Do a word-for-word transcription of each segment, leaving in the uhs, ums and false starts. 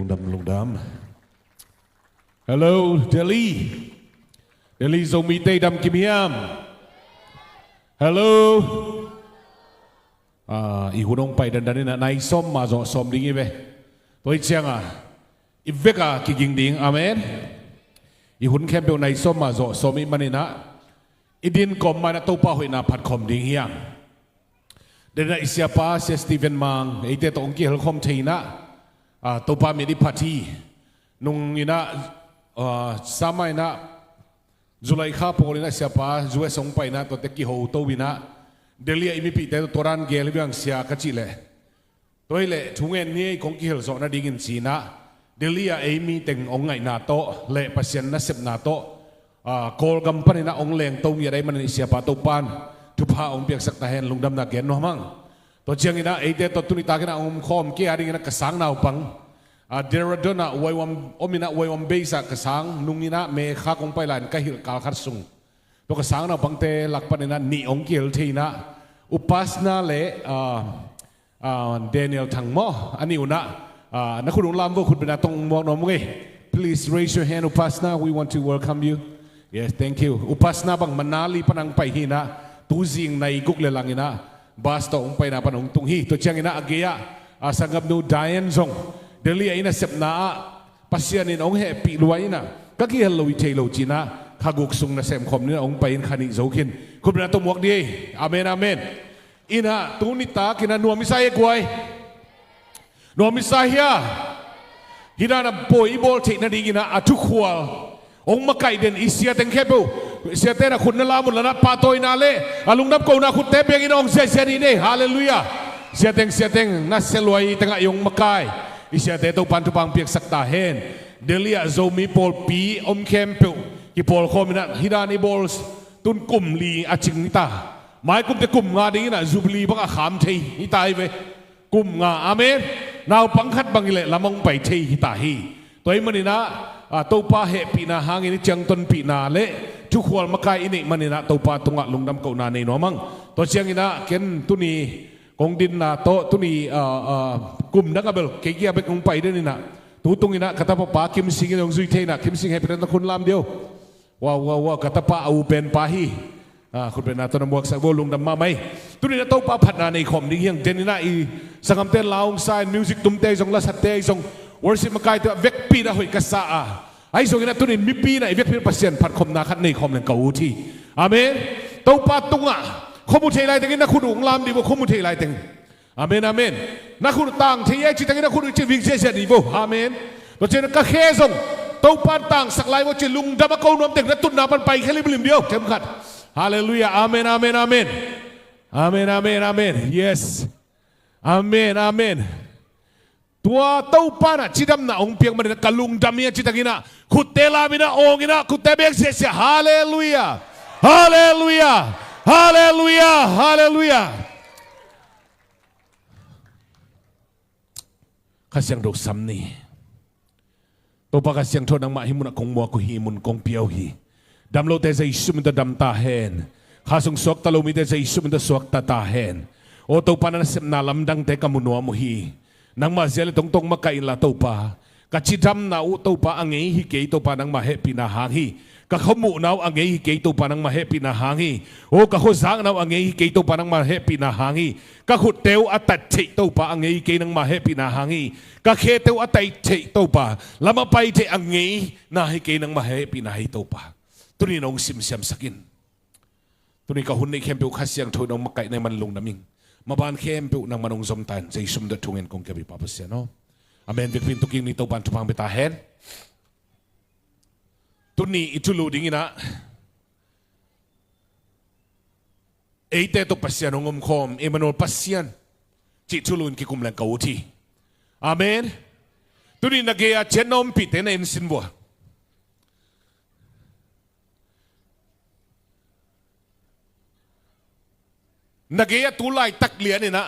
Dam lungdam. Hello, Delhi. Delhi Zomite i dam kim hiam? Hello. Ah, i hun hong pai dandan in ah nai sawm mah zawh sawm ding hi ve. Tua hi ciangah i vekah kiging ding. Amen. I hun khempeuh nai sawm mah zawh sawm i hih manin ah i din kawm mah in ah Topa hoihna phat khawm ding hi hang. Denah i siapa Sia Stephen Mang eite tawh hong kihel khawm thei in ah, ah, Topa min i phat hi. Nung in ah, ah, sama in ah July kha pawl in ah siapa U S hong pai in ah tuate kiho to in ah Delhi ah i mipihte tawh tua dan gel hi bang sia ka cih leh, tua hi leh thungen ni ei, kong kihel zawh nadingin ci in ah Delhi ah ei mi teng hong ngaihna tawh le Pasian nasepna tawh, ah, Kawlgam panin ah hong lengto ngiat ahih manin i siapa Topan thupha hong piaksak ta hen. Lungdamna gen nuam hang. Tua ciangin ah eite tawh tuni takin ah hong omkhawm kei a dingin ah ka sang naupang, ah, Dehradun ah Y one, om in ah Y one base ah ka sang nung in ah May kha kong pai lai-in ka hilh kal khat sung tua ka sang naupangte lak panin ah nih hong kihel thei in ah Upasna le, ah, ah, Daniel Thang maw, a nih un ah, ah, na khut hong lam vo, khutbetna tawh hong muak nuam ung ei. Please raise your hand, Upasna. We want to welcome you. Yes, thank you. Upasna bang Manali pan hong pai hi in ah tuzing nai guk le lang in ah bus tawh hong paina pan hong tung hi. Tua ciangin ah a gei-ah, ah, sanggamnu Diane zong Delhi ah i nasepna ah Pasian in hong hehpih lua in ah ka kihel lo hi thei lo ci in ah kha guk sung nasem khawm ni in ah hong pai in kha nih zo khin. Khutbetna tawh muak dih ei. Amen, amen. In ah tuni takin ah nuam i sa hia guai? Nuam i sa hia? Hih dan a pawi i bawl theih nadingin ah a thukhual hong makaih den i siateng khempeuh, siate na khut na lam un la in ah pahtawina le a lungdam kohna khutte bengin ah hong ziahziah ni ei. Halleluiah. Siateng, siateng, na sia luai tengah i hong makai i siate Topan thupha hong piaksak ta hen. Delhi ah Zomi pawlpi om khempeuh kipawlkhawm in ah hih dan i bawl tun kum li a cing hi ta. Mai kum teh kum nga dingin ah Jubilee bang a kham thei hi ta hi ve. Kum nga, amen. Naupang khat bang hi leh lam hong pai thei hi ta hi. Tua ahih manin ah, ah, Topa hehpihna hangin i ciangtonpihna le thukhual makai i neih manin ah Topa tungah lungdam kohna nei nuam hang. Tua ciangin ah ken tuni kong dinna tawh tuni, ah, ah, kum dang a bel kei kia bek hong pai den in ah tu tung in ah ka tapa pa Kim Sing in hong zui thei in ah, Kim Sing, hehpihna tawh na khut lam dih o. Wow, wow, wow, ka tapa a u pen pa hi. Ah, khutbetna tawh na muaksak vo, lungdam mahmah ei. Tuni in ah Topa phatna nei khawm ding hi hang. Den in ah i sanggamte lau hong sa in, music tumte zong, lasatte zong, worship makaite a vekpi in ah hoih ka sa a, ahi zongin ah tuni in mipi in ah i vekpi in ah Pasian phatkhopna khat nei khawm leng ka ut hi. Amen. Topa tungah khuamu thei laitengin na khut uh hong lam dih vo, khuamu thei laiteng. Amen, amen. Na khut uh tang thei ei cih tengin na khut uh cih vik ziahziah dih vo. Amen. Tua ciangin ka khe zong Topan tangsak lai vo cih lungdam a ko nuam teng na tutna pan paikhia limlim dih o, themkhat. Halleluiah. Amen, amen, amen. Amen, amen, amen. Yes. Amen, amen. Tua Topan ah cidamna hong piak manin ah ka lungdam hi a cih tengin ah khutte lam in ah, awng in ah, khutte bek ziahziah. Halleluiah. Halleluiah. Halleluiah. Halleluiah. Kha Siangtho sam ni. Topa Kha Siangtho, nangmah hih munah kong muak uh hi, hih mun kong pia uh hi. Dam lote Jesu min tawh dam ta hen. Kha sung suakta lo mite Jesu min tawh suakta ta hen. Aw Topa, na nasepna lamdangte ka mu nuam uh hi. Nangmah zia le tongtong makaih inla Topa, ka cidamna uh Topa a ngei hi kei Topa, nangmah hehpihna hang hi. Ka khuamuhna uh a ngei hi kei Topa, nangmah hehpihna hang hi. Aw ka khuazakna uh a ngei hi kei Topa, nangmah hehpihna hang hi. Ka khutte uh a tat theih Topa a ngei hi kei, nangmah hehpihna hang hi. Ka khete uh a tat theih Topa, lam a pai theih a ngeina hi kei, nangmah hehpihna hi Topa. Tuni in hong simsiamsak in. Tuni ka hun neih khempeuh Kha Siangtho in hong makaihna hi man lungdam ing. Maban khempeuh nangman hong zom ta in, Jesu min tawh thu ngen kong kep hi Pa Pasian aw. Amen. Biakpiin tu kik ni, Topan thupha hong pia ta hen. Tuni i thulu dingin ah eite tawh Pasian hong omkhawm, Emmanuel Pasian cih thulu in kikum leng ka ut hi. Amen. Tuni na gei-a ciat na ompihte na ensin vua. Na gei-ah tu laitak lian in ah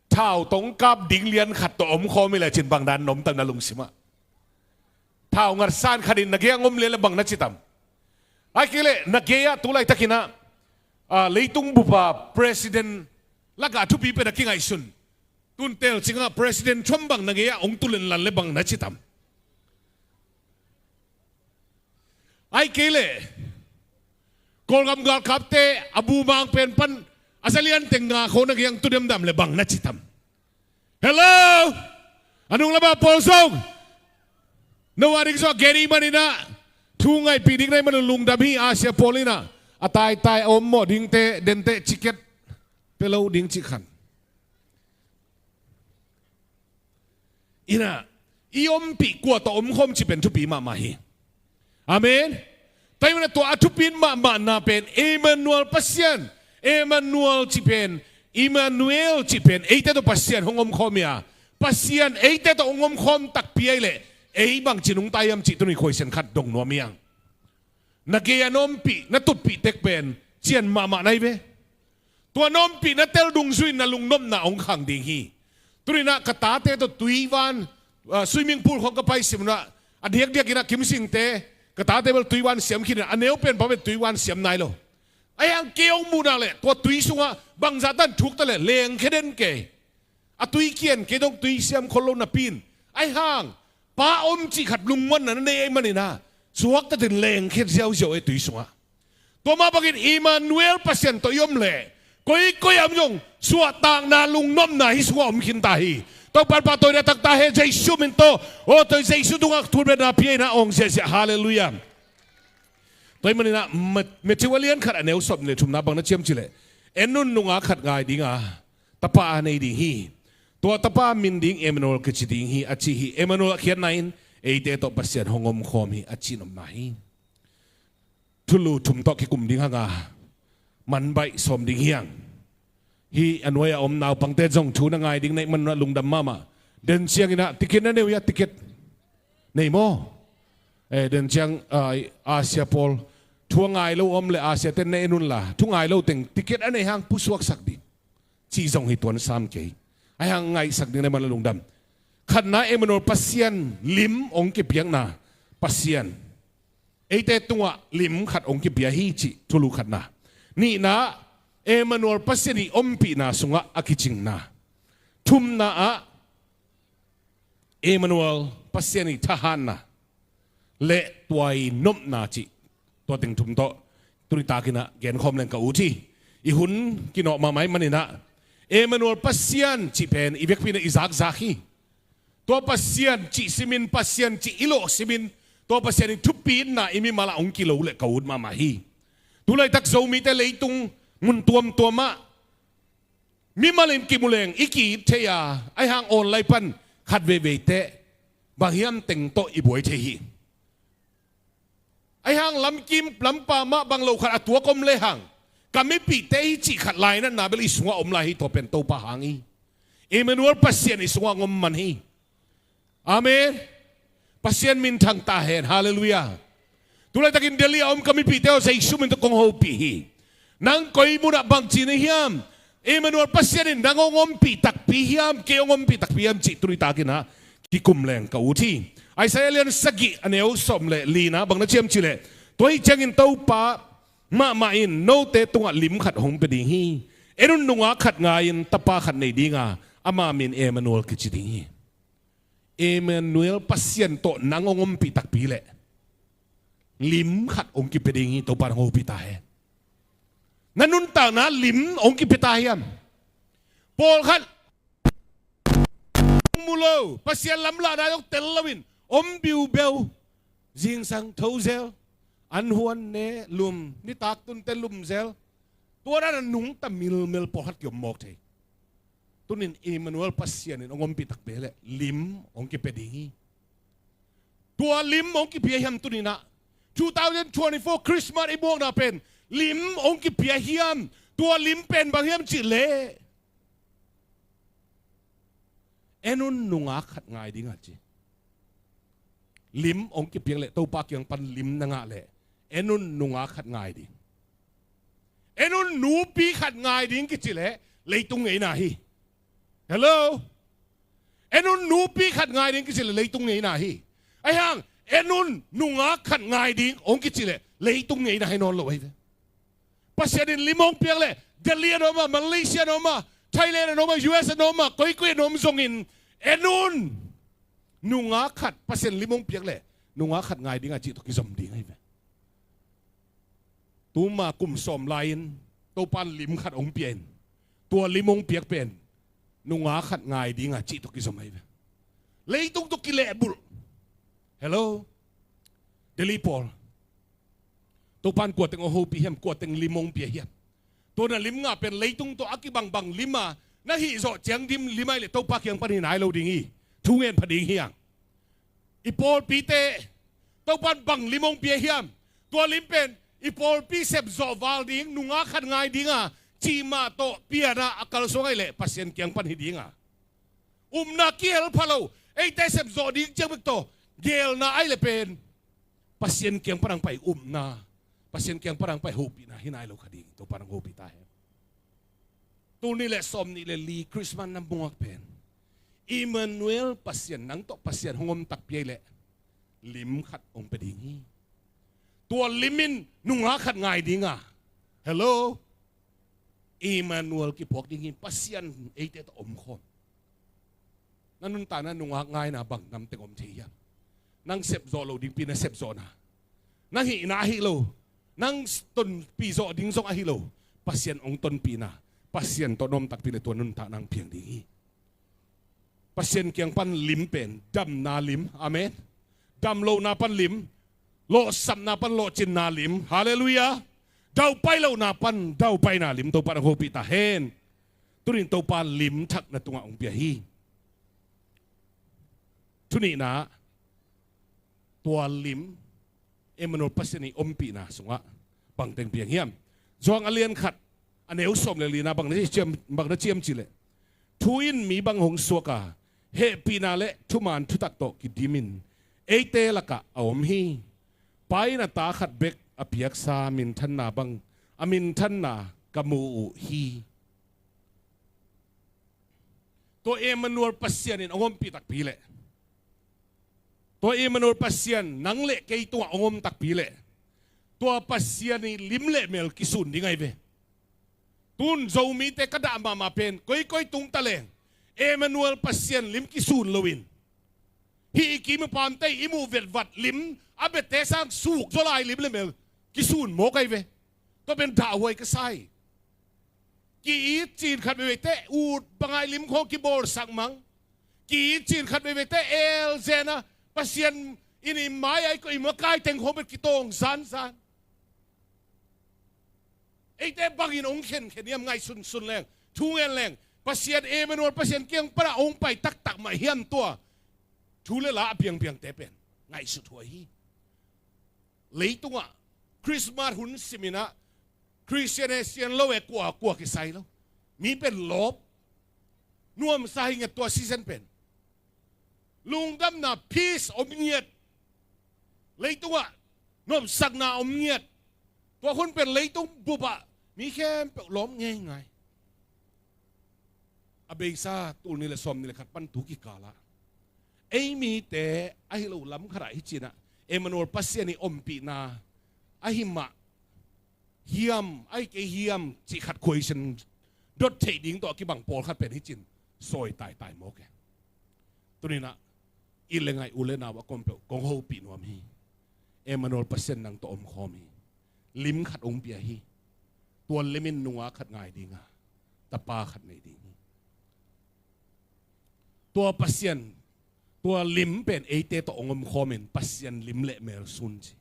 thau tawh kap ding lian khat tawh omkhawm hi lecin bang dan na om tam na lungsim ah? Thau ngatsan khat in na gei-ah om lian leh bang na ci tam? Ahih kei leh na gei-ah tu laitakin ah, ah, leitung bup a president lakah a thupi pen a kingaihsun Tun telcingah President Trump bang na gei-ah hong tulen lan le bang na ci tam? Ai kei leh Kawlgam galkapte a bumang pen pan a zalian teng nga kho na gei-ah hong tu demdam le bang na ci tam? Hello. A nung lamah pawl zong no a ding zong a gen ih maninah thu ngaihpih ding na ih manin lungdam hi. Asia pawl inah a taitai a om mawh dingte denteh ciket pia lo ding cih khan. Inah i ompih kua tawh omkhawm cih pen thupi mahmah hi. Amen. Tua ih manin tua a thupi mahmahna pen Emmanuel Pasian. Emmanuel cih pen, Emmanuel cih pen eite tawh Pasian hong omkhawm hi a, Pasian eite tawh hong omkhawm takpi ahih leh ei bangci nungta hiam cih tuni khuaisian khat dong nuam hi hang. Na gei-a na ompih na tutpih tek pen cian mahmah na hi ve. Tua na ompih na tel dungzui-in na lungnopna hong khang ding hi. Tuninah ka tate tawh tuivan, ah, swimming pool khawng ka pai sim unah a diakdiakinah kimsingte ka tate bel tuivan siam khin inah a neu pen pa pen tuivan siam nai lo. Ahi hang kei hong muhnak leh tua tui sungah bangzah tan thuk ta leh lengkhia den kei. A tui kian kei dong tui siam khol lo napi-in ahi hang pa om cih khat lungmuanna na nei ahih maninah suaktatin lengkhia ziauziau ei tui sungah. Tua mah bangin Emmanuel Pasian tawh i om leh koikoi a om zong suahtakna lungnopna hih sungah om khinta hi. Topa'n pahtawi na taktak hen Jesu min tawh. Aw, tua Jesu tungah thungetna pia inah awng ziahziah. Halleluiah. Tua ih maninah Ma-, Matthew a lian khat a neu sawm le thumna bang na ci hiam cih leh en un, nungak khat ngai dinga tapa a nei ding hi. Tua tapa min ding Emmanuel kici ding hi a ci hi. Emmanuel a khiatna in eite tawh Pasian hong omkhawm hi a ci nopna hi. Thulu thum tawh kikum ding hanga man baih sawm ding hi hang. Hih a nuai-a om naupangte zong thu na ngai ding na hih manunah lungdam mahmah. Den cianginah ticket na nei uh hia, ticket? Nei maw? Eh, den ciang, ah, Asia pawl thu a ngai lo om leh Asia ten na en unla thu ngai lo teng ticket a nei hang pusuaksak ding cih zong hi tuan sam kei. Ahi hang ngaihsak ding na hih manunah lungdam. Khatna Emmanuel Pasian lim hong kipiakna, Pasian eite tungah lim khat hong kipia hi cih thulu khatna. Nihna Emmanuel Pasian ii ompihna sungah a kicinna. Thumna ah Emmanuel Pasian ii thahatna le tua ii nopna cih tua teng thum tawh tuni takinah genkhawm leng ka ut hi. I hun kinawh mahmah ih maninah Emmanuel Pasian cih pen i vekpi inah i zakzak hi. Tua Pasian cih simin, Pasian cih i lawh simin tua Pasian ii thupiinna i mimal ah hong kilo leh ka ut mahmah hi. Tulaitak Zomite leitung mun tuamtuamah mimal in kimu leng i ki-it thei a, ahi hang online pan khat veivei teh bang hiam teng tawh i buai thei hi. Ahi hang lamkim lampa mah bang lo khat a tuak om lehang ka mipihte hi cih khat lainatna bel i sungah om lai hi. Tua pen Topa hang hi. Emmanuel Pasian i sungah hong om man hi. Amen. Pasian minthang ta hen. Halleluiah. Tulaitakin Delhi a om ka mipihte aw, Jesu min tawh kong hopih hi. Nang koi munah bangci na hiam? Emmanuel Pasian in nang hong ompih takpi hiam, kei hong ompih takpi hiam cih tuni takinah kikum leng ka ut hi. Isaiah lian sagih a neu sawm le lina bang na ci hiam cih leh, tua hi ciangin Topa mahmah in note tungah lim khat hong pia ding hi. En un, nungak khat ngai-in tapa khat nei dinga ama min Emmanuel kici ding hi. Emmanuel Pasian tawh nang hong ompih takpi leh lim khat hong kipia ding hi. Topa nang hopih ta hen. Na nuntakna lim hong kipia ta hiam? Pawlkhat mu lo, Pasian lamlahna zong tel loin om biubeu. Zingsang tho zel, an huan ne lum, nitak tunte lum zel. Tua dan a nungta milmel pawlkhat kiom mawk thei. Tunin Emmanuel Pasian in hong ompih takpi leh lim hong kipia ding hi. Tua lim hong kipia hiam tuninah two thousand twenty-four Christmas i muakna pen lim hong kipia hiam? Tua lim pen bang hiam cih leh en un, nungak khat ngai ding a ci. Lim hong kipiak leh Topa kiang pan lim na ngah leh en un, nungak khat ngai ding. En un, nupi khat ngai ding kici leh leitung ngeina hi. Hello. En un, nupi khat ngai ding kici leh leitung ngeina hi. Ahi hang en un, nungak khat ngai ding hong kici leh leitung ngeina hi nawn lo ahi ve. Pasian in lim hong piak leh Delhi a na om a, Malaysia a na om a, Thailand a na om a, U S a na om a, koikoi a na om zongin en un. Nungak khat Pasian lim hong piak leh nungak khat ngai ding a cih tawh kizom ding ahi ve. Tuma kum sawm lai-in Topan lim khat hong pia in, tua lim hong piak pen nungak khat ngai ding a cih tawh kizom ahi ve. Leitung tawh kilehbulh. Hello. Delhi pawl, Topan kua teng hong hopih hiam, kua teng lim hong pia hiam? Tua na lim ngah pen leitung tawh a kibangbang lim a na hih zawh ciang dim lim ahih leh Topa kiang pan hi nai lo ding hi. Thu ngen pha ding hi hang. I pawlpite Topan bang lim hong pia hiam? Tua lim pen i pawlpi sep zawh val ding, nungak khat ngai ding a cih mah tawh pian a a kalsuan ahih leh Pasian kiang pan hi ding a, upna kihel pha lo. Eite sep zawh ding ciang bek tawh geelna ahih leh pen Pasian kiang pan hong pai upna, Pasian kiang pan hong pai hopihna hi nai lo kha ding. Topan hong hopih ta hen. Tul nih le sawm nih le li Christmas na muak pen Emmanuel Pasian, nang tawh Pasian hong om takpi ahih leh lim khat hong pia ding hi. Tua lim in nungak khat ngai ding a, hello, Emmanuel kipuak ding hi. Pasian eite tawh omkhawm. Na nuntakna nungak ngaina bang nam teng om thei hiam? Nang sep zawh loh dingpi na sep zawhna, nang hihna ahi lo, nang tonpih zawh ding zong ahi lo, Pasian hong tonpihna, Pasian tawh na om takpi leh tua nuntakna hong piang ding hi. Pasian kiang pan lim pen damna lim. Amen. Damlohna pan lim, lawhsapna pan lawhcinna lim. Halleluiah. Daupai lohna pan daupaina lim. Topa na hopih ta hen. Tunin Topa lim thak na tungah hong pia hi. Thunihna, tua lim, Emmanuel Pasian i ompihna sungah bang teng piang hiam? Johan a lian khat, a neu sawm le lina bang na ciam, bang na ciam cih leh, thu in mi bang hong suak a, hehpihna le thuman thutak tawh kidim in eite lakah a om hi. Pa in a ta khat bek a piaksa minthanna bang a minthanna ka mu uh hi. Tua Emmanuel Pasian in hong ompih takpi leh, tua Emmanuel Pasian nang le kei tungah hong om takpi leh, tua Pasian i lim le mel kisun ding ahi ve. Tun Zomite ka dah mahmah pen koikoi tung ta leng Emmanuel Pasian lim kisun loin, hih i kim i pamte i muh vetvat lim, a biate sang suk zaw lai lim le mel kisun mawk ahi ve. Tua pen dahhuai ka sa hi. Ki-it cin khat veve teh ut bang a i lim khawng kibawlsak mang. Ki-it cin khat veve teh el zen a, Pasian in i mai a i koih i makai teng khawng pen kitawng zanzan. Eite bangin hong khenkhen hiam? Ngaihsunsun leng, thu ngen leng, Pasian Emmanuel, Pasian kiang pan a hong pai taktak mah hiam tua thu le la a piangpiangte pen ngaihsut huai hi. Leitungah Christmas hun simin ah Christian he sian lo e, kua kua kisai lo. Mi pen lawp, nuamsa hi ngiat tua season pen. Lungdamna, peace om ngiat. Leitungah nopsakna om ngiat. Tua hun pen leitung bupah mi khempeuh lawm ngeingai. A beisa tul nih le sawm nih le khat pan tu kikalah ei mite ahi lo lam khatah hi cinah Emmanuel Pasian i ompihna ahi mah hiam, ahi kei hiam cih khat question dot theih ding tawh a kibang pawlkhat pen hi cin sawi taitai mawk e. Tuninah i le ngai u le nau a kompeuh kong hopih nuam hi. Emmanuel Pasian nang tawh omkhawm hi. Lim khat hong pia hi. Tua lim in nungak khat ngai dinga tapa khat nei ding hi. Tua Pasian, tua lim pen eite tawh hong omkhawmin Pasian lim le mel sun ci.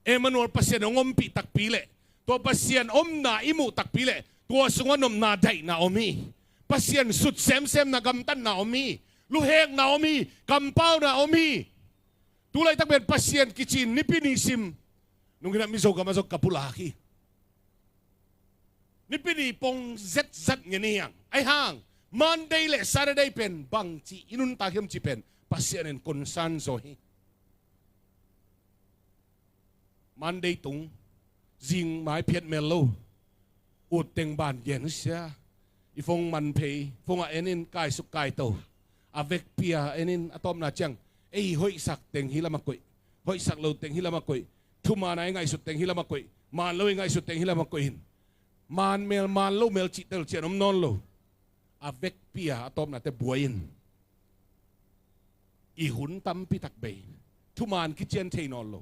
Emmanuel Pasian hong ompih takpi leh, tua Pasian omna i muh takpi leh, tua sungah nopna daihna om hi. Pasian sut semsemna gamtatna om hi. Luhekna om hi. Kampauna om hi. Tulaitak pen Pasian kicin Nipi ni sim nungin ah Mizo gam a zong ka pulak hi. Nipi ni pong zetzat ngen hi hang. Ahi hang Monday le Saturday pen bangci i nuntak hiam ci pen Pasian in concern zaw hi. Monday tung, zing mai phiat mel lo. Ut teng ban gen sia. I phone man phei, phone a en in kaisuk kaito. A vekpi a en in a tawpna ciang ei hoihsak teng hi lam a koih, hoihsak lo teng hi lam a koih, thuman a i ngaihsut teng hi lam a koih, man lo i ngaihsut teng hi lam a koih in. Maan mel, maan lo mel cih telcian om nawn lo. A vekpi-a a tawpnate buai in, i hun tampi tak bei, thuman kician thei nawn lo.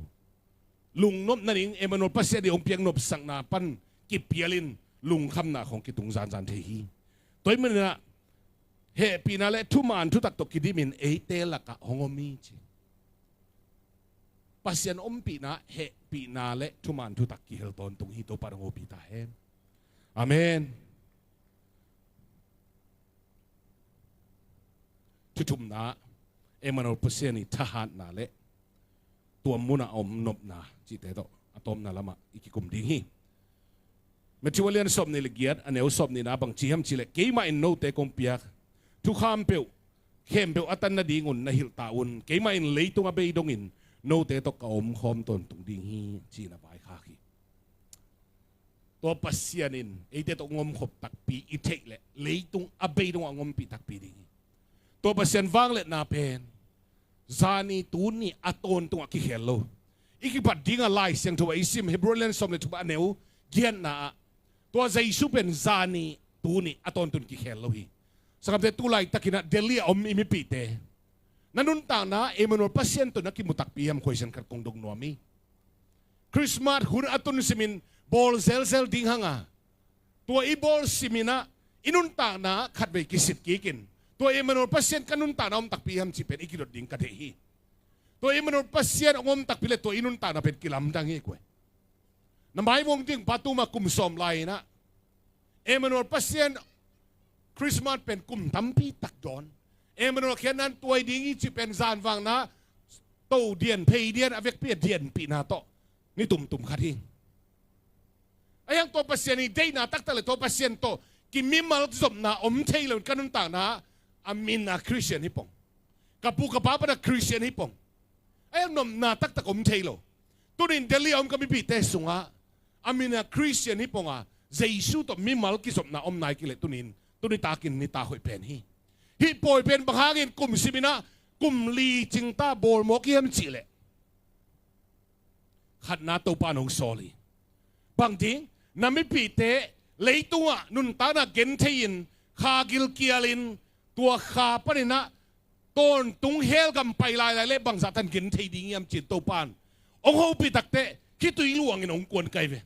Lungnop nading Emmanuel Pasian i hong piak nopsakna pan kipialin lungkhamna khong kitung zanzan thei hi. Tua ahih manin ah hehpihna le thuman thutak tawh kidimin eite lakah hong om hi ci. Pasian ompihna, hehpihna le thuman thutak kihel tawntung hi. Topa in hong hopih ta hen. Amen. Thu thumna, Emmanuel Pasian i thahatna le tua munah a om nopna cihte tawh a tawpna lamah i kikum ding hi. Matthew a lian sawmnih le giat, a neu sawmnihna bang ci hiam cih leh, keimah in note kong piak thukham peuh khempeuh a tan nadingun na hilh ta un. Keimah in leitung a bei dongin note tawh ka omkhawm tawntung ding hi, ci-in a vaikhak hi. Tua Pasian in eite tawh hong omkhop takpi i theih leh leitung a bei dongah hong ompih takpi ding hi. Tua Pasian vangliatna pen zani tuni a tawntungah kikhel lo. I kipat dingah Lai Siangtho ah i sim Hebrew lian sawm le thum a neu giatna ah, tua Jesu pen zani tuni a tawntun kikhel lo hi. Sanggamte, tu laitakin ah Delhi a om i mipihte, na nuntakna Emmanuel Pasian tawh na kimu takpi hiam? Question khat kong dong nuam hi. Christmas hun a tun simin bawl zelzel ding hang a, tua i bawl simin ah i nuntakna khatvei kisit kikin, tua Emmanuel Pasian ka nuntakna om takpi hiam cih pen i kidot ding ka deih hi. Tua Emmanuel Pasian hong om takpi leh tua i nuntakna pen kilamdang hi kua. Na maivuang ding pa, tuma kum sawm lai-in ah Emmanuel Pasian Christmas pen kum tampi tak dawn. Emmanuel khiatna in tuai ding hi cih pen zanvakna to dian, phei dian, a vekpi a dianpihna tawh ni tumtum khat hi. Ahi hang tua Pasian i deihna taktak le tua Pasian tawh kimimal zopna om thei loin ka nuntakna ah a min a Christian hi pong, ka pu ka pa pan a Christian hi pong, ahi hang nopna taktak om thei lo. Tunin Delhi a om ka mipihte sungah a min a Christian hi pong a, Jesu tawh mimal kizopna om nai kei leh tunin, tuni takin nitak hoih pen hi. Hih pawi pen bang hangin kum simin ah kum li cingta bawl mawk hiam cih leh, khatna, Topa in hong sawl hi. Bang ding? Na mipihte leitungah nuntakna genthei-in, kha gilkialin, tua kha panin ah tawntung hell gam pai lailai leh bangzah tan genthei ding hiam ci-in Topa in hong hopih takteh khitui luangin hong kuan kai ve.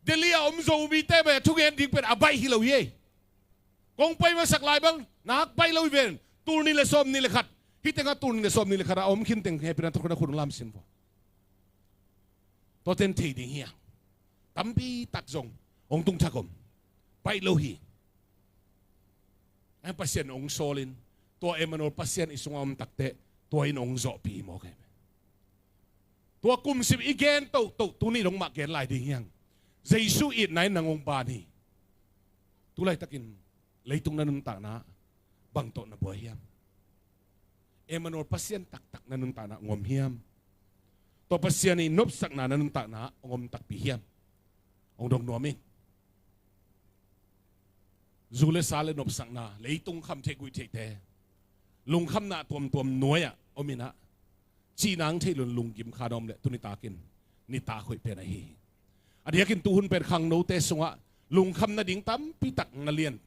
Delhi a om Zomite mah a thugen ding pen a baih hi lo hi ei. Kong pai masak lai bang nak baih lo hi ven. Tul nih le sawm nih le khat. Hih tengah tul nih le sawm nih le khat a om khin teng hehpihna tawh khun a khun lam sin vua. Tua ten thei ding hi a, tampi tak zong hong tung thak om. Baih lo hi. Ahi hang Pasian hong sawlin, tua Emmanuel Pasian i sungah om takteh tua in hong zawhpih hi mawk hi. Tua kum sim i gen tohtoh tuni dong mah gen lai ding hi hang. Jesu itna in nang hong ban hi. Tu laitakin leitung na nuntakna bang tawh na buai hiam? Emmanuel Pasian taktak na nuntakna hong om hiam? Tua Pasian i nopsakna na nuntakna hong om takpi hiam? Hong dong nuam ing. Zu le sa le nopsakna, leitung khamtheih guihtheihte, lungkhamna tuamtuam nuai-ah om in ah, cihna hong theih loin lunggim kha na om leh tuni takin nitak hoih pen ahi hi. A diakin tuhun pen khangnote sungah lungkham nading tampi tak na lian.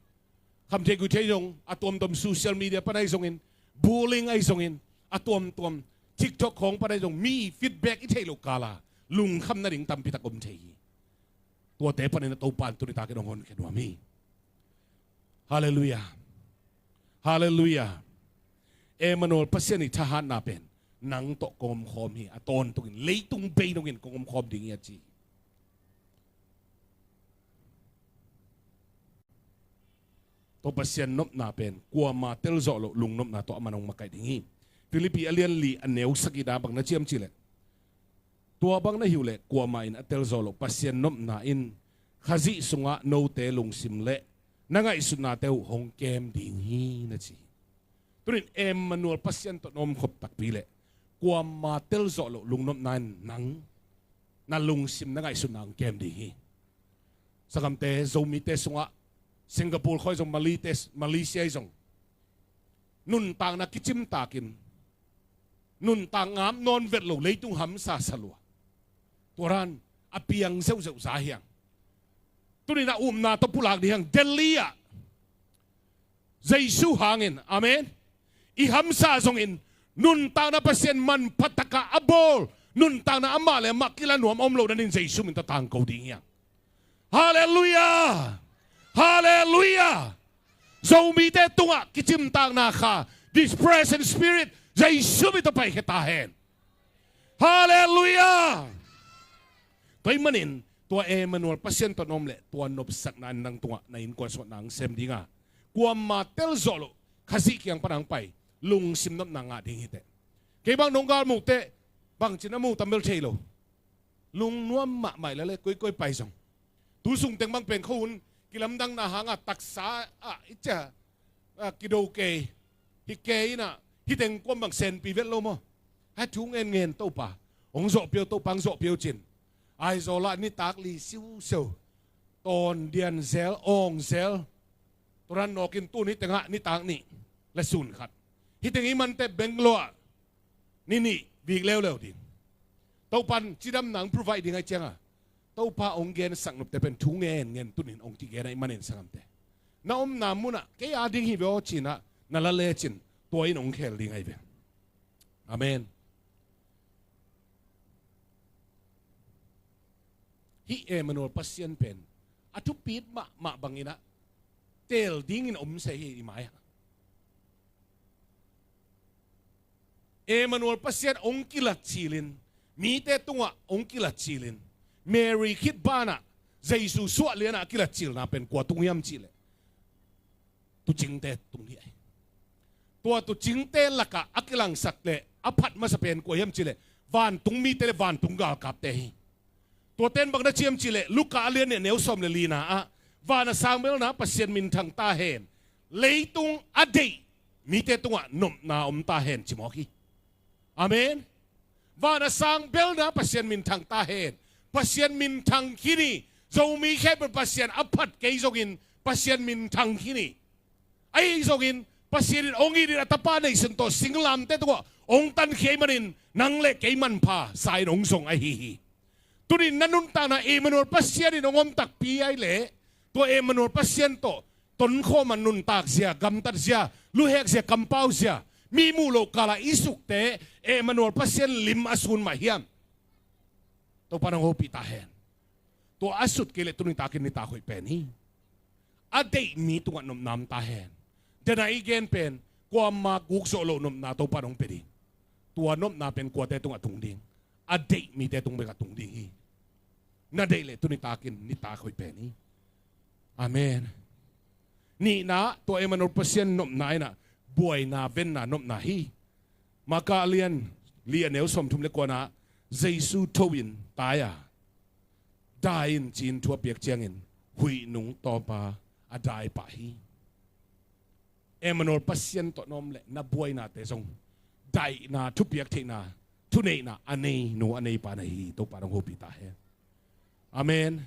Khamtheih guihtheih zong a tuamtuam, social media pan ahi zongin, bullying ahi zongin, a tuamtuam TikTok khawng pan ahi zong, mi feedback i theih loh kala lungkham nading tampi tak om thei hi. Tuate panin a Topa in tuni takin hong honkhia nuam hi. Halleluiah. Halleluiah. Emmanuel Pasian i thahatna pen nang tawh kong omkhawm hi. A tawntungin leitung bei dongin kong omkhawm ding hi a ci hi. Tua Pasian nopna pen kuama telzawh loh lungnopna tawh a man hong makaih ding hi. Philippi a lian li a neu sagihna bang na ci hiam cih leh, tua bang na hih uh leh kuamah in a telzawh loh Pasian nopna in Khazih sungah note lungsim le na ngaihsutnate uh hong kem ding hi, na ci hi. Tunin Emmanuel Pasian tawh na omkhop takpi leh kuama telzawh loh lungnopna in nang na lungsim, na ngaihsutna hong kem ding hi. Sanggamte, Zomite sungah Singapore khawng ahi zong, Malite, Malaysia ahi zong, nuntakna kicimtakin, nuntak ngap nawn vet lo, leitung hamsa sa lua. Tua dan a piang zeuhzeuh za hi hang. Tuni-in a upna tawh pulak ding hi hang. Delhi ah Jesu hangin, amen, i hamsa zongin, nuntakna Pasian manpha takin a bawl nuntakna amah le amah kila nuam a om loh nadingin Jesu min tawh tangko ding hi hang. Halleluiah! Halleluiah! Zomite tungah kicimtakna kha, depression spirit, Jesu min tawh paikhia ta hen. Halleluiah! Tua ahih manin tua Emmanuel Pasian tawh na om leh tua nopsakna in nang tungah na innkuan sungah na hong sem ding a, kuamah tel zawh loh, Khazih kiang pan hong pai, lungsim nopna ngah ding hi teh. Kei bang nong galmuk teh bangci na mu tam bel thei lo. Lungnuam mahmah hi lel e, koikoi pai zong. Tu sung teng bang pen khuahun kilamdanna hangah taksa ah i ciah, ah, kido kei, hi kei in ah, hih teng kuamah bang senpi vet lo maw. Hai thu ngenngen Topa hong zawhpih o, Topa hong zawhpih o ci-in. Aizawl ah nitak li siusiu, tawn dian zel, awng zel. Tua dan nawkin tun hih tengah nitak nih le sun khat. Hih teng i man teh Bangalore ah ni nih vik leuleu ding. Topa'n cidamna hong provide ding ahih ciangin, Topa hong gensak nopte pen thu ngenngen tuni-in hong kigen ahih manin sanggamte, na omna munah kei a ding hi ve aw ci-in ah na la lecin tua in hong khel ding ahi ve. Amen. Hih Emmanuel Pasian pen a thupit mahmah bangin ah teel dingin om se hi i mai-ah. Emmanuel Pasian hong kilat cilin, mite tungah hong kilat cilin, Mary khit banah Jesu suah lianah a kilat cilna pen kua tung hiam cihleh, tuucingte tung hi ahi. Tua tuucingte lakah a kilangsak le a phat masa pen kua hiam cihleh, vantung mite le vantung galkapte hi. Tuate in bang na ci hiam cihleh, Luka a lian nih a neu sawm le lina ah, van a sang belna Pasian minthang ta hen, leitung a deih mite tungah nopna om ta hen ci mawk hi. Amen. Van a sang belna Pasian minthang ta hen. Pasian minthang khin hi. Zomi khempeuh Pasian a phat kei zongin Pasian minthang khin hi. Ahi zongin Pasian in hong it in a Tapa neihsun tawh singlamteh tungah hong tankhia ahih manin nang le kei manpha sa-in hong zong ahi hi. Tuni-in na nuntakna Emmanuel Pasian in hong om takpi ahih leh, tua Emmanuel Pasian tawh tonkhawm a nuntak zia, gamtat zia, luhek zia, kampau zia, mi muh loh kalah i sukte Emmanuel Pasian lim a sun mah hiam? Topa'n hong hopih ta hen. Tua a sut kei leh tuni takin nitak hoih pen hi. A deih mi tungah nopna om ta hen. Dena i gen pen, kuamah guk zawh loh nopna Topa'n hong pia ding. Tua nopna pen kuate tungah tung ding? A deih mite tung bekah tung ding hi. Na deih leh tuni takin nitak hoih pen hi. Amen. Nihna, tua Emmanuel Pasian nopna in ah buaina, venna, nopna hi. Marka a lian li a neu sawmthum le kuana ah, Jesu tho-in tai a, dai in ci-in thu a piak ciangin huih nung tawpa a dai pah hi. Emmanuel Pasian tawh na om leh na buainate zong daihna, thupiak theihna, thuneihna a nei nu a nei pa na hi hi. Topa'n hong hopih ta hen. Amen.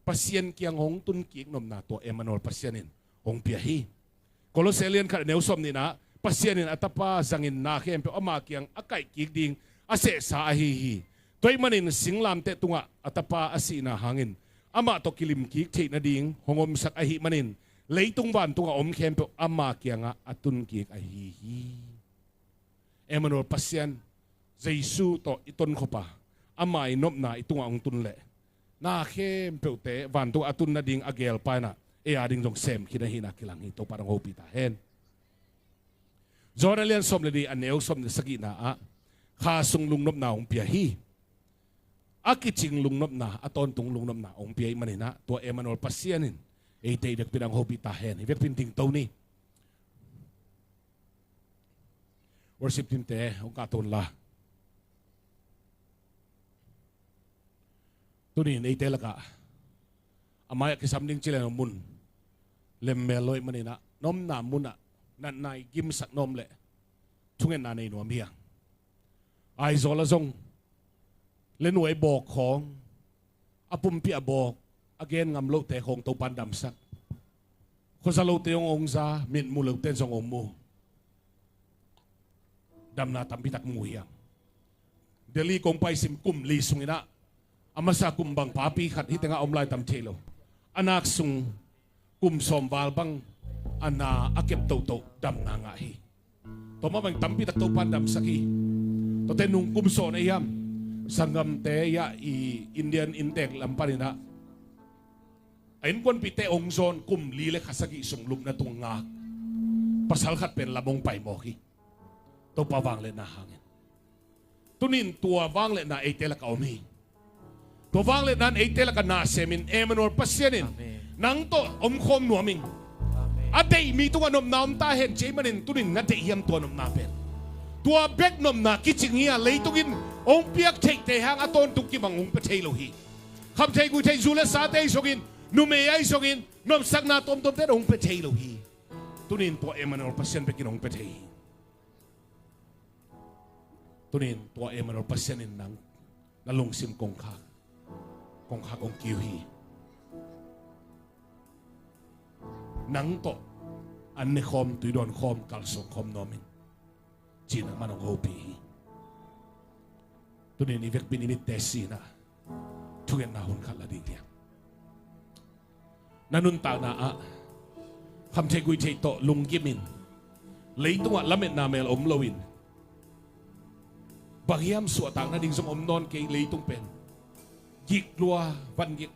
Pasian kiang hong tun kik nopna tua Emmanuel Pasian in hong pia hi. Kolose lian khat a neu sawm nihna ah, Pasian in a Tapa zangin na khempeuh ama kiang a kaih kik ding a sehsa ahi hi. Tua ahih manin singlamteh tungah a Tapa a sihna hangin amah tawh kilim kik theih nading hong omsak ahih manin, leitung vantungah a om khempeuh ama kiangah a tun kik ahi hi. Emmanuel Pasian, Jesu tawh i tonkhop a, ama i nopna i tungah hong tun leh, na khempeuhte vantungah a tun nading a gelpa in ah ei a ding zong sem khin ahihna kilang hi. Topa'n hong hopih ta hen. Johan a lian sawm le nih a neu sawm le sagihna ah, kha sung lungnopna hong pia hi. A kicing lungnopna, a tawntung lungnopna hong pia ahih manin ah, tua Emmanuel Pasian in eite i vekpi-in hong hopih ta hen. Hih vekpi-in dingto ni. Worship team-te hong kahto unla. Tuni-in eite lakah a mai-ah kisam ding ci leng mun lemmel lo ahih manin ah, na omna munah natna i gimsak na om leh thungetna nei nuam hi hang. Aizawl ah zong le nuai bawk khawng, a pumpi a bawk, a gen ngam lohte khawng Topa'n damsak. Khuaza lote hong hong za, mitmu lote zong hong mu. Damna tampi tak mu hi hang. Delhi kong pai sim kum li sungin ah, A masa kum bang papi khat hih tengah om lai tam thei lo. A nak sung kum sawm val bang a na a kep tohtoh damna ngah hi. Tua mah bang tampi tak Topan damsak hi. Tuate nung kum sawm na hiam? Sanggamte ia i Indian inntek lam panin ah a innkuanpihte hong zawn kum li le kha sagih sung lupna tung ngak pasal khat pen lam hong pai mawk hi. Topa vangliatna hangin. Tunin tua vangliatna eite lakah om hi. Tua vangliatna in eite lakah na semin Emmanuel Pasian in, Amen, nang tawh omkhawm nuam ing. Amen. A deih mi tungah nopna om ta hen ci ahih manin tunin na deih hiam tua nopna pen? Tua bek nopna kicing hi a, leitung in hong piak theihte hang a tawntung kibang hong pia thei lo hi. Khamtheih guihtheih zu le sate ahi zongin, numei ahi zongin, nopsakna tuamtuamte in hong pia thei lo hi. Tunin tua Emmanuel Pasian bekin hong pia thei hi. Tunin tua Emmanuel Pasian in nang na lungsim kongkhak, kongkhak hong kiu hi. Nang tawh an nekhawm, tuidawn khawm, kalsuan khawm nuam ing ci-in amah in hong hopih hi. Tunin i vekpi-in i mitte si-in ah thungetna hun khat la ding hi hang. Na nuntakna ah khamtheih guihtheih tawh lungkimin, leitungah lametna mel om loin, bang hiam suahtak nading zong om nawn kei, leitung pen gik lua, van gik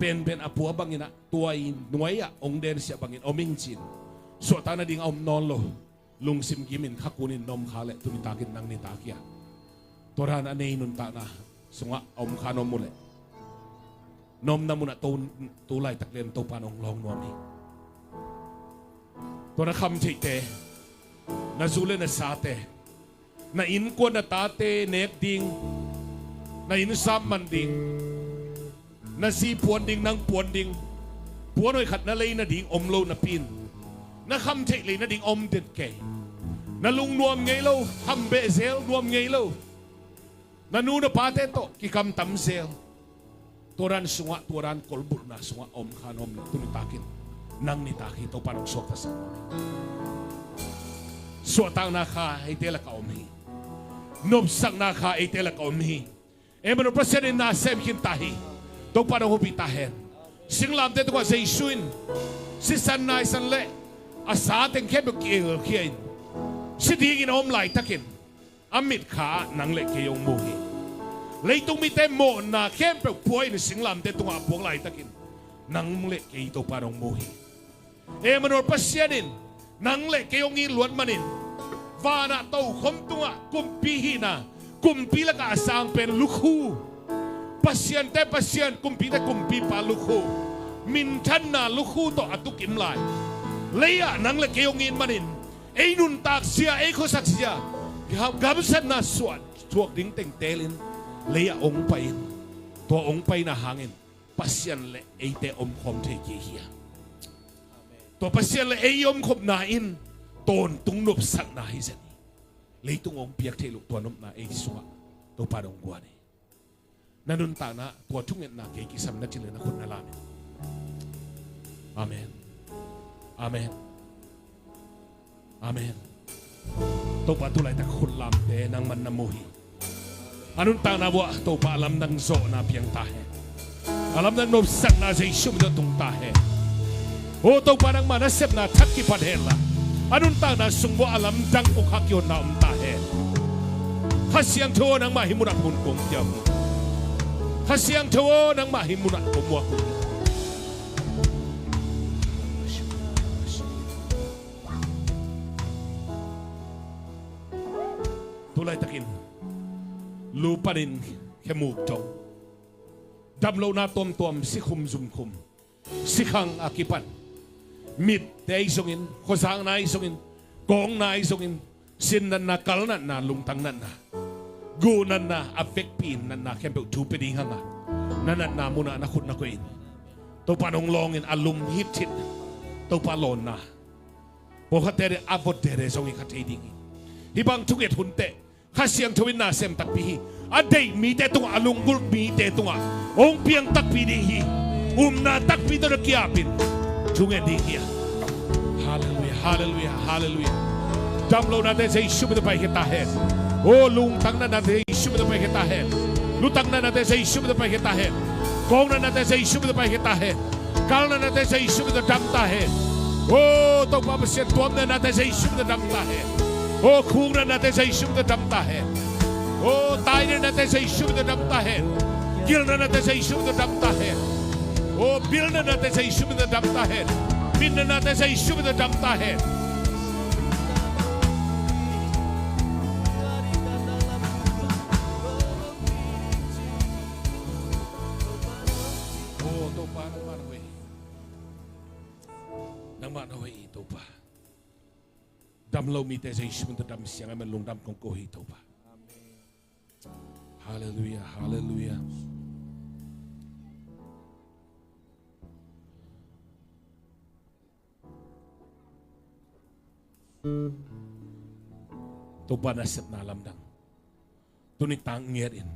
penpen a pua bangin ah tua i nuai-ah hong densiah bangin om ing ci-in suahtak nading a om nawn lo. Lungsim gimin khakunin na om kha leh tuni takin nang nitak hi a, tua dan a nei nuntakna sungah a om kha na om uh leh, na omna munah tu, tu laitak lian Topa in hong lawng nuam hi. Tua na khamtheihte, na zu le na sate, na innkuan na tate nek ding, na inn sam man ding, na zi puan ding, nang puan ding, puan hoih khat na lei nading om lo napi-in, na khamtheih lei nading om den kei. Na lungnuam ngei lo, kham beh zel, nuam ngei lo. Na nu na pate tawh kikamtam zel. Tua dan sungah, tua dan kolbulhna sungah a om kha na om leh tuni takin nang nitak hi. Topa in hong suaktasak nuam hi. Suahtakna kha eite lakah om hi. Nopsakna kha eite lakah om hi. Emmanuel Pasian in na sem khin ta hi. Topa in hong hopih ta hen. Singlamteh tungah Jesu in sisan naisan le a sa teng khempeuh kielkhia in, si dingin a om laitakin, a mitkha ah nang le kei hong mu hi. Leitung mite mawhna khempeuh pua-in singlamteh tungah a puak laitakin, nang le kei Topa in hong mu hi. Emmanuel Pasian in nang le kei hong it luat manin, vanah tokhom tungah kumpi hihna, kumpi lakah a sang pen lukhu, pasiante Pasian, kumpite Kumpipa lukhu, minthanna lukhu tawh a tukim lai. Lei-ah nang le kei hong it manin, ei nuntak zia, ei khuasak zia, gam-, gamsatna suah, suak ding teng teelin lei-ah hong pai-in, tua hong paina hangin Pasian le eite omkhawm thei kei hi a, tua Pasian le ei omkhopna in tawntung nopsakna hi zen hi. Leitung hong piak theih loh tua nopna ei sungah Topa in hong guan hi. Na nuntakna tua thungetna kei kisam na cih leh na khut na lam in. Amen. Amen. Amen. Topa, tu laitak khut lamte nangman na mu hi. A nuntakna vuah Topa, a lamdang zawhna piang ta hen. A lamdang nopsakna Jesu min tawh tung ta hen. O Topa, nangmah nasepna thak kipan henla, a nuntakna sung vuah a lamdang ukha kihonna om ta hen. Kha Siangtho aw, nangmah hih munah hun kong kiam uh. Kha Siangtho aw, nangmah hih munah kong muak uh. Tu laitakin lu panin khemuk dong, damlohna tuamtuam, sikhum zumkhum, sikhang a kipan, mitte ahi zongin, khuazakna ahi zongin, kawkna ahi zongin, sinnatna, kalnatna, lungtang natna, guh natna, a vekpi-in natna khempeuh thu pia ding hanga, na natna munah na khut na koih in. Topa in hong lawngin a lum hithit, Topa lawnna pawlkhatte a vot dede zong hi kha thei ding hi. Hih bang thunget hun teh Kha Siangtho in na sem takpi hi. A deih mite tungah, a lunggulh mite tungah hong piang takpi ding hi. Upna takpi tawh na ki-apin thungen ding hi a. Halleluiah, halleluiah, halleluiah. Damlohnate Jesu min tawh paikhia ta hen. O, lungtang natnate Jesu min tawh paikhia ta hen. Lutang natnate Jesu min tawh paikhia ta hen. Kawng natnate Jesu min tawh paikhia ta hen. Kal natnate Jesu min tawh dam ta hen. O Topa Pasian, tuam natnate Jesu min tawh dam ta hen. O khuk natnate Jesu min tawh dam ta hen. O tai natnate Jesu min tawh dam ta hen. Gil natnate Jesu min tawh dam ta hen. O bil natnate Jesu min tawh dam ta hen. Min natnate Jesu min tawh dam ta hen. O Topa, nangmah na hoih hi. Nangmah na hoih hi, Topa. Dam lo mite Jesu min tawh dam siang a, man lungdam kong ko hi, Topa. Halleluia, halleluia. Topa nasepna lamdang. Tuni tang ngiat in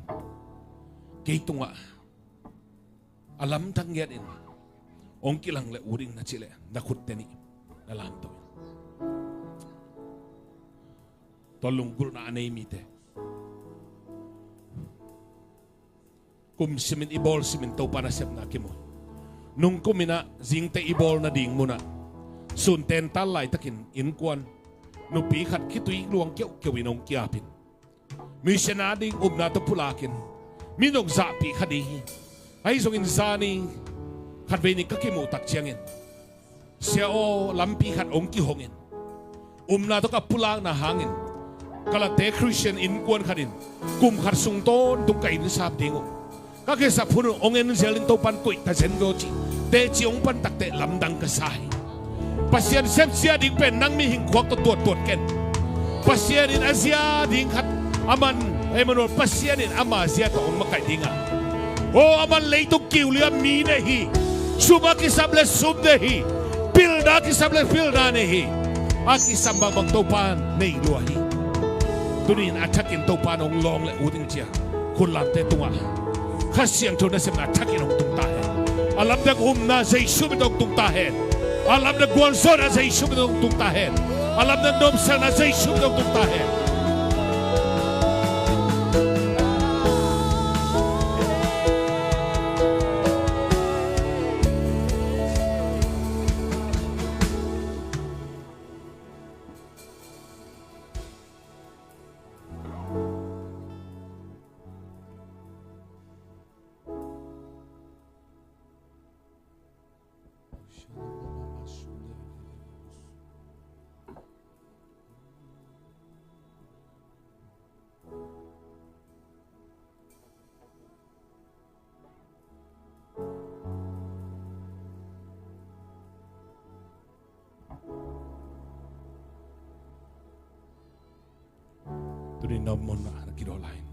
kei tungah a lamdang ngiat in hong kilang le ut ing na cih leh na khutte nih na lamto in. Tua lunggulhna a nei mite, kum simin i bawl simin Topa nasepna kimu. Nungkum in ah zingteh i bawl nading munah sun tental laitakin innkuan nupi khat khitui luang keuhkeuh in hong kiapin, mission a ding upna tawh pulakin, mi nong zahpih kha ding hi. Ahi zongin zani khatvei ni ka kimuh tak ciangin, Sia aw, lampi khat hong kihongin, upna tawh ka pulakna hangin, Kalate Christian innkuan khatin kum khat sung tawntung ka inn sap ding uh, ka kisap hun uh hong en zelin Topan koih ta zen ve aw cih teci hong pan takteh lamdang ka sa hi. Pasian sepzia ding pen nang mihing khuak tawh tuattuat ken. Pasian in a zia ding khat a man, Emmanuel, Pasian in ama zia tawh hong makaih ding a, aw, a man leitung kiulia mi nei hi. Sum a kisap le sum nei hi. Pilna a kisap le pilna nei hi. A kisam bangbang Topan nei lua hi. Tuni in a thakin Topan hong lawng le ut ding cia khutlamte tungah Kha Siangtho nasepna a thakin hong tung ta hen. A lamdang upna Jesu min tawh hong tung ta hen. A lamdang gualzawhna Jesu min tawh hong tung ta hen. A lamdang nopsakna Jesu min tawh hong tung ta hen. Tuni na om mun ah na kidaw lai in,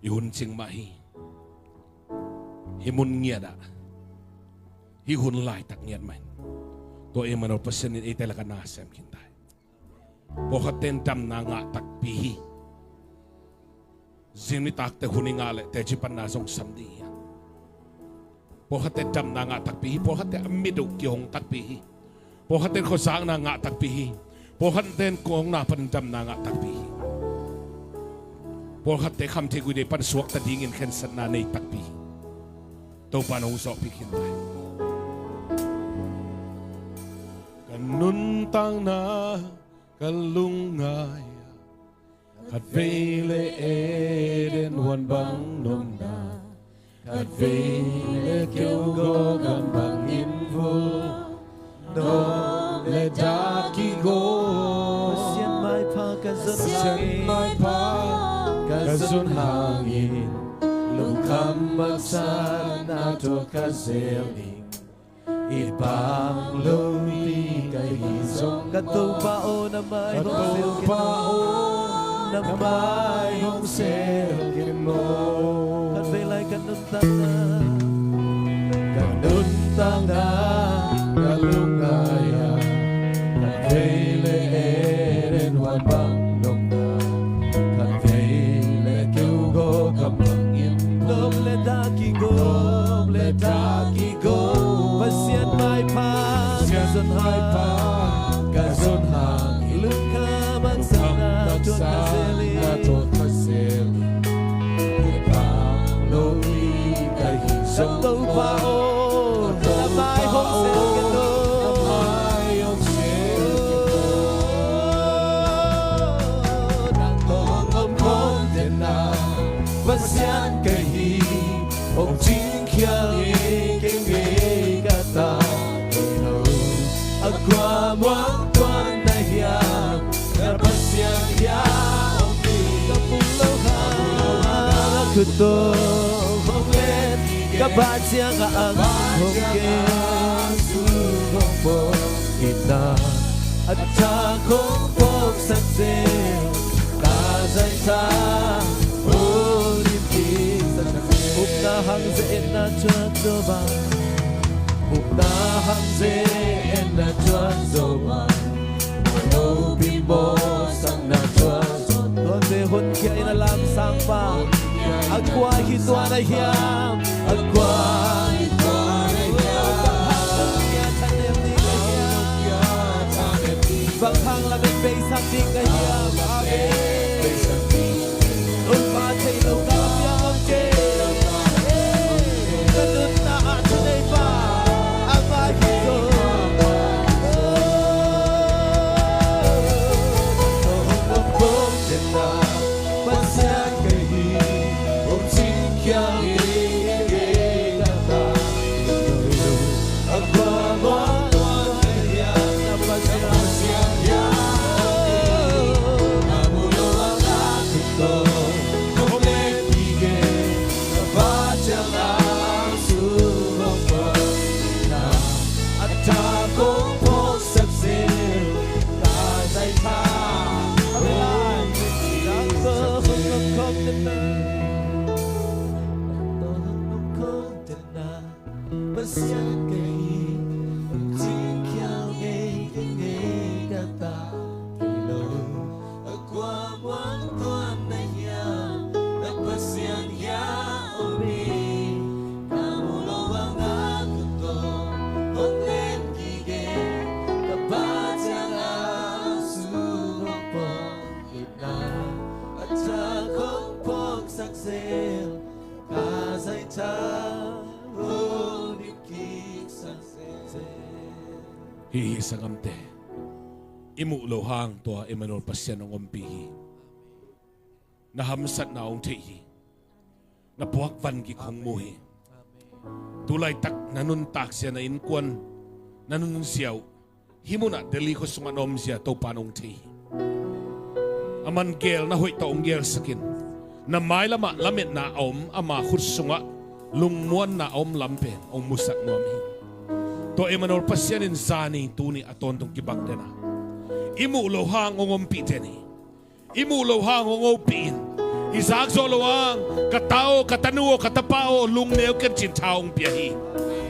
i hun cing mah hi. Hih mun ngiat ah, hih hun laitak ngiat mah in, tua Emmanuel Pasian in eite lakah na sem khin ta hi. Pawlkhatte in damna ngah takpi hi. Zing nitakte hun i ngah leh teci panna zong sam ding hi a. Pawlkhatte damna ngah takpi hi. Pawlkhatte a mit uh kihong takpi hi. Pawlkhatte khuazakna ngah takpi hi. Pawlkhatte kongna panin damna ngah takpi hi. Pawlkhatte khamtheih guidei pan suakta dingin khensatna nei takpi hi. Topa in hong zawhpih khin ta hi. Ka nuntakna ka lungngai ah, khatvei le Eden huan bang nopna, khatvei le keugaw gam bang inn vul, dawng le dah kigo. Pasian maipha ka zon, Pasian maipha ka zon hangin, lungkham haksatna tawh ka zel ding. I pang lopi ka hih zong, ka Topa aw, na mai hong sel ken maw. Ka Topa aw, na mai hong sel ken maw. Khatvei lai ka nuntakna, ka nuntakna ka lungngai ah, khatvei le Eden huan bang nopna, khatvei le keugaw gam bang inn, dawng le dah kigo, dawng le dah kigo. Pasian maipha ka zon hang, Pasian maipha ka zon hang, lungkham haksatna tawh ka zel hi. A kua muang tuan na hiam, na Pasian hiam hong pi. Ka muh loh hang a khut tawh hong len, ka pha ciang a ang hong kem, sung hong pawk, ina a thak hong phawksak zel, ka zaitha hong dim kik sak zel. Upna hang ze-etna thuak zo bang, upna hang ze-etna thuak zo bang, mawhnopi mawhsakna thuak zo. Tuate honkhia in a lamsang pa, a kua hi tuan a hiam, a kua hi tuan a hiam. Bang hang honkhia thanem ding ka hiam, bang hang lamet beisak ding ka hiam. Amen. Topa thei lo ka piang om kei. Ka nunna ah thuneipa amah hi zaw. Pasian ka hi, hong cingkhial kei, kei ka ta. Pasian ka hi, hong cingkhial kei, kei ka ta thei lo. A kua muang tuan na hiam, na Pasian hiam hong pi. Ka muh loh hang a khut tawh hong len kik in, ka pha ciang a sung hong pawk, ina a thak hong phawksak zel, ka zaitha hong dim kik sak zel. Hi hi sanggamte, i muh loh hang tua Emmanuel Pasian hong ompih hi. Na hamsatna hong theih hi. Na puak van kik hong mu hi. Tu laitak na nuntak zia, na innkuan na nunzia uh, hih munah Delhi khua sungah na omzia Topa in hong thei hi. Aman gelna hoih tawh hong gelsak in, na mailamah lametna a om ama khut sungah lungmuanna a om lam pen hong musak nuam hi. Tua Emmanuel Pasian in zani tuni a tawntung kibang den a, i muh loh hang hong ompih den hi. I muh loh hang hong ompih in, i zak zawh loh hang, ka ta aw, ka tanu aw, ka tapa aw, lungneu ken cin tha hong pia hi.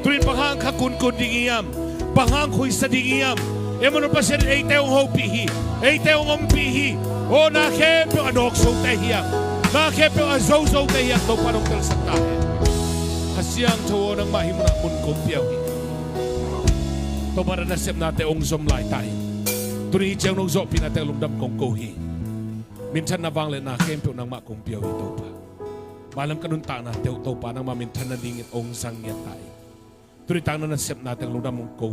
Tuin bang hang kha kunkun ding hiam, bang hang khuisa ding hiam. Emmanuel Pasian in eite hong hopih hi, eite hong ompih hi. Aw, na khempeuh a nawksote hiam, na khempeuh a zozote hiam, Topa in hong telsak ta hen. Kha Siangtho aw, nangmah hih munah mun kong pia uh hi. Topa in a nasepnate hong zom lai ta hi. Tuni hih ciang nong zawhpihnate lungdam kong ko hi. Minthanna, vangliatna khempeuh nangmah kong pia uh hi Topa. Mailam ka nuntaknate uh Topa nangmah minthan nadingin hong zang ngiat ta hi. Tuni tak na nasepnate lungdam kong ko.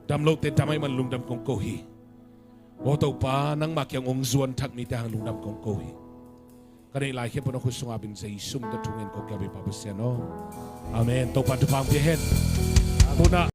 Damlohte dam ahih man lungdam kong ko hi. Aw Topa, nangmah kiang hong zuan thak mite hang lungdam kong ko hi. Ka neih lai khempeuh na khut sungah ap in, Jesu min tawh thungen kong kiap hi Pa Pasian aw. Amen. Topa thupha hong pia hen. Munah